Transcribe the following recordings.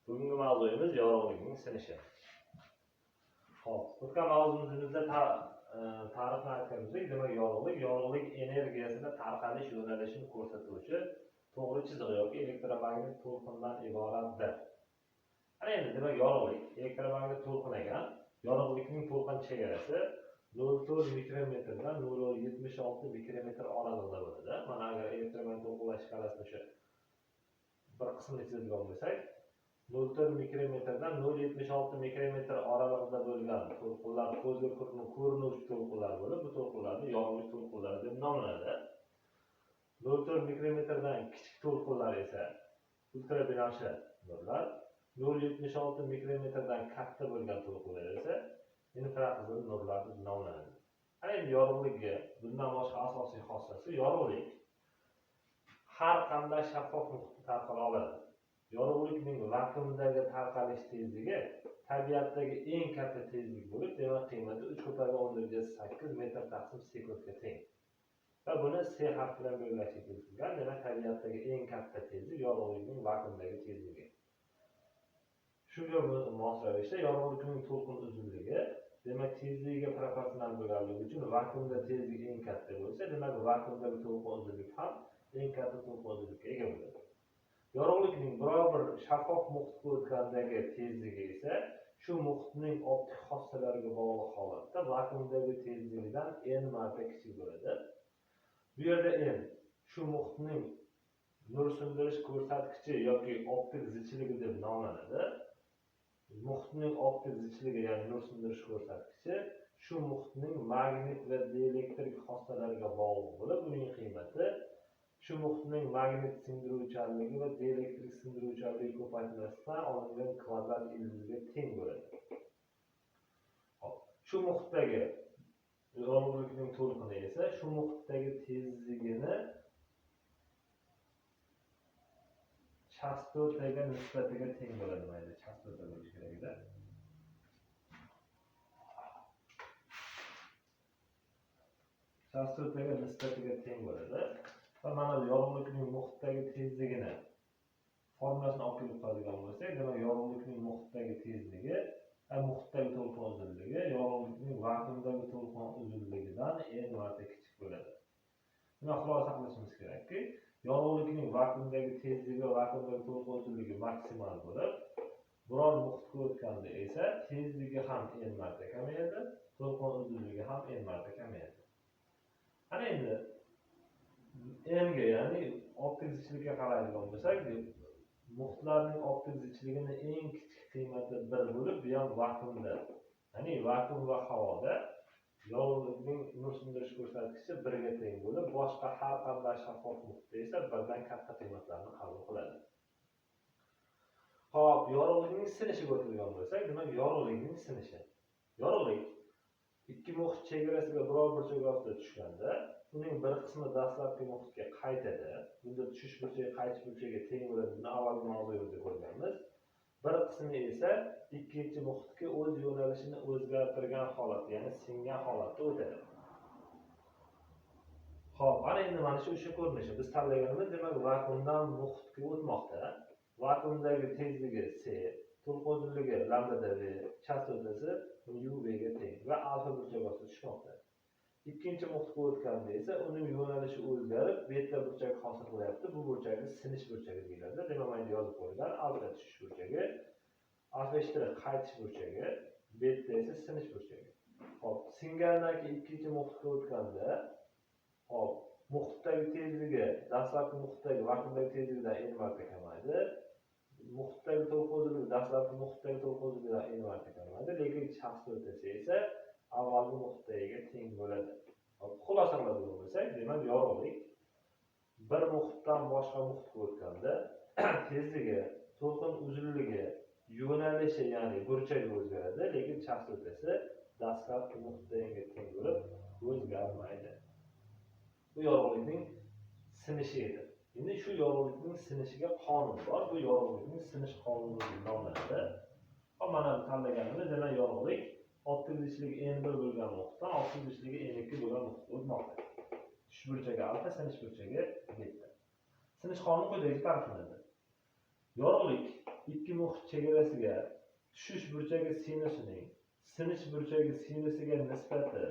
Bugungi mavzuyimiz yorug'likning sinishi. Xo'p, o'tgan mavzumizda ta'rifni aytganimizdek, demak yorug'lik energiyasini tarqalish yo'nalishini ko'rsatuvchi to'g'ri chiziq yoki elektromagnit to'lqindan iboratdir. Ana endi demak yorug'lik elektromagnit to'lqin ekan, yorug'likning to'lqin chegarasi 0,4 mikrometrdan 0,76 mikrometr oralig'ida bo'ladi. Mana agar elektromagnit to'lqinlar shkalasini o'sha bir qismini chizadigan bo'lsak, 0,4 mikrometrdan 0,76 mikrometr oralig'ida bo'lgan to'lqinlar ko'zga ko'rinuvchi to'lqinlar bo'lib, bu to'lqinlarni yorug'lik to'lqinlari deb nomlanadi. 0,4 mikrometrdan kichik to'lqinlar esa ultrabinafsha nurlar, 0,76 mikrometrdan katta bo'lgan to'lqinlar esa infraqizil nurlar deb nomlanadi. Ana endi yorug'likka bundan boshqa asosiy xossasi yorug'lik har qanday shaffof muhitda tarqala oladi. Yorug'likning vakuumdagi tarqalish tezligi tabiatdagi eng katta tezlik bo'lib, demak qiymati 3 × 10⁸ metr taqsim sekundga teng. Va buni S harfi bilan belgilashga keltirilgan. Demak, tabiatdagi eng katta tezlik yorug'likning vakuumdagi tezligi. Shunga mos ravishda yorug'likning to'lqin uzunligi, demak tezligiga proporsional bo'lganligi uchun vakuumda tezlik eng katta bo'lsa, demak vakuumdagi to'lqin uzunligi ham eng katta to'lqin uzunlikka ega bo'ladi. Yorug'likning biror bir shaffof muhitga o'tgandagi tezligi esa shu muhitning optik xossalariga bog'liq holatda vakuumdagi tezligidan n marta kichik bo'ladi. Bu yerda n shu muhitning nur sindirish ko'rsatkichi yoki optik zichligi deb nomlanadi. Muhitning optik zichligi, ya'ni nur sindirish ko'rsatkichi shu muhitning magnit va dielektrik xossalariga bog'liq bo'lib, uning qiymati shu muhitning magnit singdiruvchanligi va dielektrik singdiruvchanligi ko'paytmasidan olingan kvadrat ildiziga teng bo'ladi. Hop, shu muhitdagi yorug'likning to'lqini esa shu muhitdagi tezligini chastotaga nisbatiga teng bo'ladi. Mayli, chastota bo'lishi kerak edi. Chastotaga nisbatiga teng bo'ladi. Va mana yorug'likning muhitdagi tezligini formulasini olib kelib qo'yadigan bo'lsak, demak yorug'likning muhitdagi tezligi va muhitdagi to'lqin uzunligi yorug'likning vakuumdagi to'lqin uzunligidan n marta kichik bo'ladi. Buni xulosa qilishimiz kerakki, yorug'likning vakuumdagi tezligi va vakuumdagi to'lqin uzunligi maksimal bo'lib, biror muhitga o'tganda esa tezligi ham n marta kamayadi, to'lqin uzunligi ham n marta kamayadi. Ana endi n ga, ya'ni optik zichlikka qaraydigan bo'lsak, muhitlarning optik zichligini eng kichik qiymati 1 bo'lib, bu ham vakuumda, ya'ni vakuum va havoda yorug'likning nur sindirish ko'rsatkichi 1 ga teng bo'lib, boshqa har qanday shaffof muhitda esa 1dan katta qiymatlarni qabul qiladi. Xo'p, yorug'likning sinishiga o'tadigan bo'lsak, demak yorug'likning sinishi. Yorug'lik ikki muhit chegarasiga biror burchak ostida tushganda, uning bir qismi dastlabki muhitga qaytadi. Bunda tushish burchagi qaytish burchagiga teng bo'ladi. Buni avvalgi mavzuyimizda ko'rganmiz. Bir qismi esa ikkinchi muhitga o'z yo'nalishini o'zgartirgan holatda, ya'ni singan holatda o'tadi. Xo'p, ana endi mana shu o'sha ko'rinishi. Biz tanlaganimiz demak vakuumdan muhitga o'tmoqda. Vakuumdagi tezligi c, to'lqin uzunligi lambda v, chastotasi mu v ga teng va alfa burchagi ostida tushmoqda. Ikkinchi muhitga o'tganda esa uning yo'nalishi o'zgarib, beta burchagi hosil qilyapti. Bu burchakni sinish burchagi deyiladi. Demak, mana yozib qo'yilgan alfa tushish burchagi, alfa shtrix qaytish burchagi, beta esa sinish burchagi. Xo'p, singandan keyin ikkinchi muhitga o'tganda, xo'p, muhitdagi tezligi dastlabki muhitdagi vakuumdagi tezligidan n marta kamaydi. Muhitdagi to'lqin uzunligi dastlabki muhitdagi to'lqin uzunligidan n marta kamaydi, lekin chastotasi esa avvalgi muhitdagiga teng bo'ladi. Xulosa qiladigan bo'lsak, demak yorug'lik bir muhitdan boshqa muhitga o'tganda tezligi, to'lqin uzunligi, yo'nalishi, ya'ni burchagi o'zgaradi, lekin chastotasi dastlabki muhitdagiga teng bo'lib o'zgarmaydi. Bu yorug'likning sinishi edi. Endi shu yorug'likning sinishiga qonun bor. Bu yorug'likning sinish qonuni deb nomlanadi. Hop, mana bu tanlaganimiz demak yorug'lik optik zichligi n1 bo'lgan muhitdan optik zichligi n2 bo'lgan muhitga o'tmoqda. Tushish burchagi alfa, sinish burchagi beta. Sinish qonuni quyidagicha ta'riflanadi. Yorug'lik ikki muhit chegarasiga tushish burchagi sinusining sinish burchagi sinusiga nisbati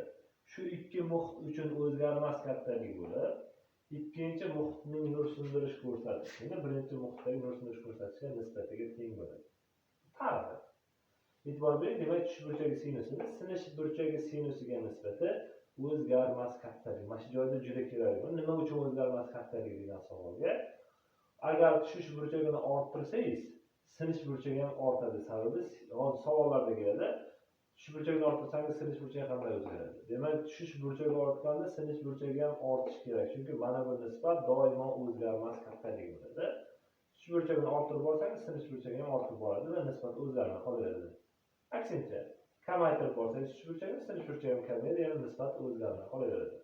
shu ikki muhit uchun o'zgarmas kattalik bo'lib, ikkinchi muhitning nur sindirish ko'rsatkichini birinchi muhitdagi nur sindirish ko'rsatkichiga nisbatiga teng bo'ladi. Ta'rifi. E'tibor bering, demak tushish burchagi sinusini sinish burchagi sinusiga nisbati o'zgarmas kattalik. Mana shu joyda juda kerak. Nima uchun o'zgarmas kattalik degan savolga, agar tushish burchagini orttirsangiz, sinish burchagi ham ortadi. Sababi hozir savollarda keladi. Tushish burchagini orttirsangiz sinish burchagi qanday o'zgaradi? Demak, tushish burchagi ortganda sinish burchagi ham ortishi kerak. Chunki mana bu nisbat doimo o'zgarmas kattalik bo'ladi. Tushish burchagini orttirib borsangiz, sinish burchagi ham ortib boradi va nisbat o'zgarmay qolaveradi. Aksincha, kamaytirib borsangiz tushish burchagini, sinish burchagi ham kamayadi, yana nisbat o'zgarmay qolaveradi.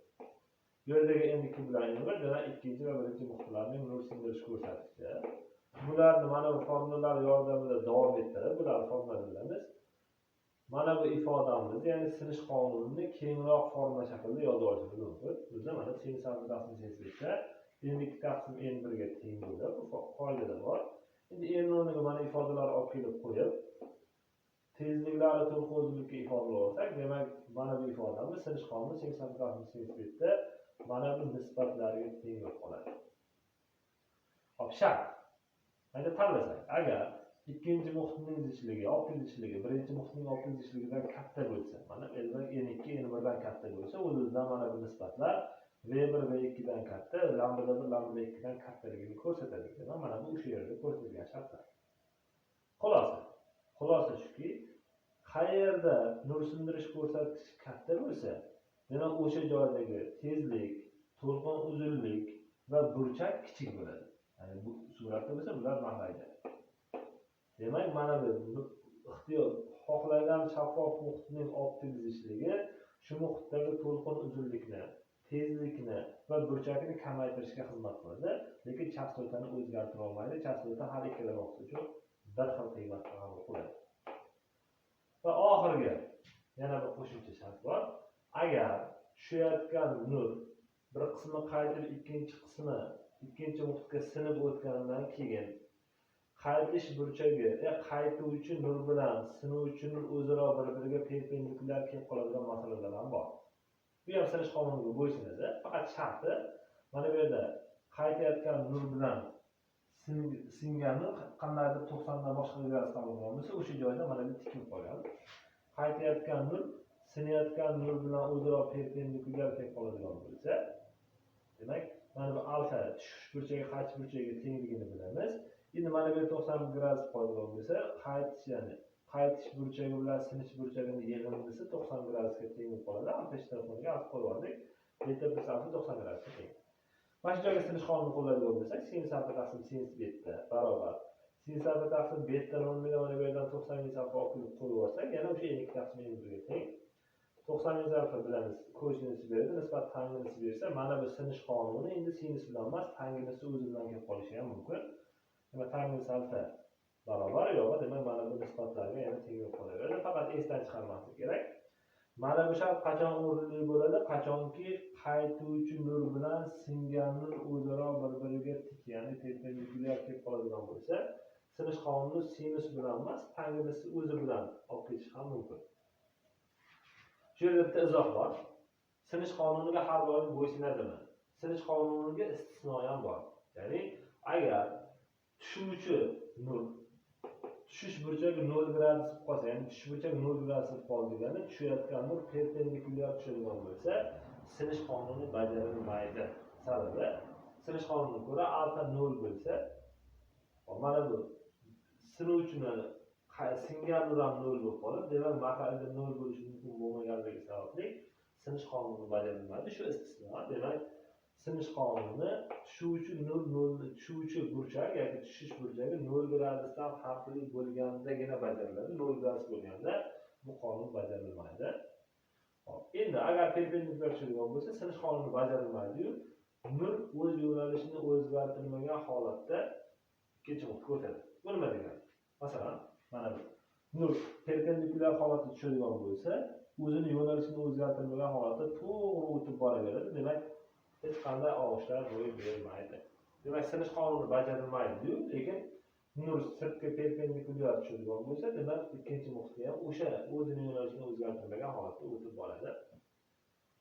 Bu yerdagi N2 bilan N1 demak ikkinchi va birinchi muhitlarning nur sindirish ko'rsatkichi. Bularni mana bu formulalar yordamida davom ettirib, bularni formula bilamiz. Mana bu ifodamiz, ya'ni sinish qonunini kengroq formula shaklida yozib olishimiz mumkin. Bizda mana sinus alfa taqsim sinus beta N2 taqsim N1 ga teng bo'lib, bu qoidada bor. Endi N o'rniga mana ifodalarni olib kelib qo'yib, tezliklari to'lqin uzunlikka ifodalab olsak, demak mana bu ifodamiz sinish qonuni sinus alfa taqsim sinus beta mana bu nisbatlarga teng bo'lib qoladi. Hop, shart. Endi tanlasak, agar ikkinchi muhitning zichligi, optik zichligi birinchi muhitning optik zichligidan katta bo'lsa, mana N2 N1 dan katta bo'lsa, o'z-o'zidan mana bu nisbatlar V1 V2 dan katta, lambda 1 lambda 2 dan kattaligini ko'rsatadi. Demak, mana bu o'sha yerda ko'rsatilgan shartlar. Xulosa shuki, qayerda nur sindirish ko'rsatkichi katta bo'lsa, demak o'sha joydagi tezlik, to'lqin uzunlik va burchak kichik bo'ladi. Ya'ni bu suratda bo'lsa bular mahrajda. Demak, mana bu ixtiyor xohlagan shaffof muhitning optik zichligi shu muhitdagi to'lqin uzunlikni, tezlikni va burchakni kamaytirishga xizmat qiladi, lekin chastotani o'zgartira olmaydi. Chastota har ikkala muhit uchun bir xil qiymatga qabul qiladi. Va oxirgi yana bir qo'shimcha shart bor. Agar tushayotgan nur bir qismi qaytib ikkinchi qismi ikkinchi muhitga sinib o'tganidan keyin qaytish burchagi, qaytuvchi nur bilan sinuvchi nur o'zaro bir-biriga perpendikulyar kelib qoladigan masalalar ham bor. Bu ham sinish qonuniga bo'ysunadi. Faqat sharti mana bu yerda qaytayotgan nur bilan singan nur qandaydir 90 dan boshqa gradus qabul qilgan bo'lsa, o'sha joyda mana bu tikilib qolgan. Qaytayotgan nur sinayotgan nur bilan o'zaro perpendikulyar kelib qoladigan bo'lsa, demak, mana bu alfa tushish burchagi qaytish burchagiga tengligini bilamiz. Endi mana bu 90 gradus qo'yilgan bo'lsa, qaytish, ya'ni qaytish burchagi bilan sinish burchagini yig'indisi 90 gradusga teng bo'lib qoladi. Alfa ishtirokini alfa qo'yib oldik. Beta plus alfa 90 gradusga teng. Mana shu joyga sinish qonunini qo'llaydigan bo'lsak, sinus alfa taqsim sinus beta barobar sinus alfa taqsim beta o'rniga mana bu yerdan 90 minus alfa olib kelib qo'yib olsak, yana o'sha N2 taqsim N1 ga teng. 90 minus alfa bilamiz, kosinus beradi, nisbat tangensi bersa, mana bu sinish qonuni endi sinus bilan emas, tangensi o'zi bilan kelib qolishi ham mumkin. Demak, tangens alfa barobar yo'q, demak mana bu nisbatlarga yana teng bo'lib qolaveradi. Faqat esdan chiqarmaslik kerak. Mana bu shart qachon o'rinli bo'ladi? Qachonki qaytuvchi nur bilan singan nur o'zaro bir-biriga tik, ya'ni perpendikulyar kelib qoladigan bo'lsa, sinish qonuni sinus bilan emas, tangensi o'zi bilan olib ketish ham mumkin. Shu yerda bitta izoh bor. Sinish qonuniga har doim bo'ysunadimi? Sinish qonuniga istisno ham bor. Ya'ni agar tushuvchi nur tushish burchagi 0 gradus bo'lib qolsa, ya'ni tushish burchagi 0 gradus bo'lib qoldi degani, tushayotgan nur perpendikulyar tushadigan bo'lsa, sinish qonuni bajarilmaydi. Sababi sinish qonuniga ko'ra alfa 0 bo'lsa, mana bu sinuvchini singan nur ham 0 bo'lib qolib, demak mahalda 0 bo'lishi mumkin bo'lmaganligi sababli sinish qonuni bajarilmaydi. Shu istisno. Demak, sinish qonuni tushuvchi nur tushuvchi burchak yoki tushish burchagi 0 gradusdan farqli bo'lgandagina bajariladi. 0 gradus bo'lganda bu qonun bajarilmaydi. Hop, endi agar perpendikulyar tushadigan bo'lsa, sinish qonuni bajarilmaydi-yu, nur o'z yo'nalishini o'zgartirmagan holatda ikkinchi muhitga o'tadi. Bu nima degani? Masalan, mana bu nur perpendikulyar holatda tushadigan bo'lsa, o'zini yo'nalishini o'zgartirmagan holatda to'g'ri o'tib boraveradi. Demak, hech qanday og'ishlar ro'y bermaydi. Demak, sinish qonuni bajarilmaydi-yu, lekin Nur sirtga perpendikulyar tushadigan bo'lsa, demak, ikkinchi muhitga ham o'sha o'zini yo'nalishini o'zgartirmagan holatda o'tib boradi.